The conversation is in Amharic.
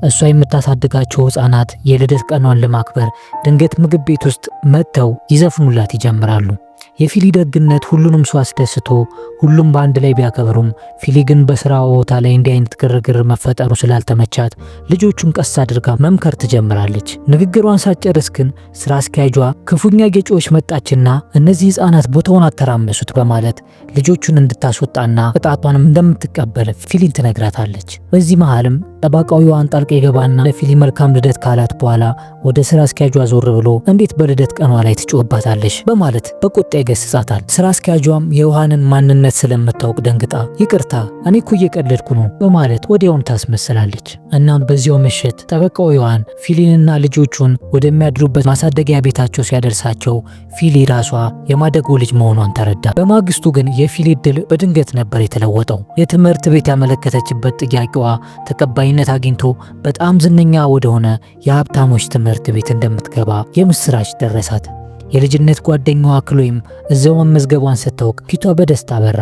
እሷ የምታሳድጋቸው ሕፃናት የልደት ቀኗን ለማክበር ድንገት ምግብ ቤት ውስጥ መጥተው ይዘፍኑላት ይጀምራሉ። የፊሊ ደግነት ሁሉንም ሰው አስደስቶ ሁሉም በአንድ ላይ ቢያከብሩም፣ ፊሊ ግን በስራ ቦታ ላይ እንዲህ አይነት ግርግር መፈጠሩ ስላልተመቻት ልጆቹን ቀስ አድርጋ መምከር ትጀምራለች። ንግግሯን ሳትጨርስ ግን ስራ አስኪያጇ ክፉኛ እየጮኸች መጣችና እነዚህ ህፃናት ቦታውን አተራመሱት በማለት ልጆቹን እንድታስወጣና ቅጣቷንም እንደምትቀበል ፊሊን ትነግራታለች። በዚህ መሃልም ጠባቃው ዮሐን ጣልቃ ይገባና ለፊሊ መልካም ልደት ካላት በኋላ ወደ ስራ አስኪያጇ ዞር ብሎ እንዴት በልደት ቀኗ ላይ ትጮህባታለሽ በማለት በቁጣ ይገስጻታል። ስራ አስኪያጇም የዮሐንን ማንነት ስለምታውቅ ደንግጣ ይቅርታ፣ እኔ እኮ እየቀለድኩ ነው በማለት ወዲያውኑ ታስመስላለች። እናም በዚያው ምሽት ጠበቃው ዮሐን ፊሊንና ልጆቹን ወደሚያድሩበት ማሳደጊያ ቤታቸው ሲያደርሳቸው ፊሊ ራሷ የማደጎ ልጅ መሆኗን ተረዳ። በማግስቱ ግን የፊሊ ዕድል በድንገት ነበር የተለወጠው። የትምህርት ቤት ያመለከተችበት ጥያቄዋ ተቀባይነት አግኝቶ በጣም ዝነኛ ወደሆነ የሀብታሞች ትምህርት ቤት እንደምትገባ የምስራች ደረሳት። የልጅነት ጓደኛዋ ክሎይም እዚያው መመዝገቧን ስታውቅ ፊቷ በደስታ በራ።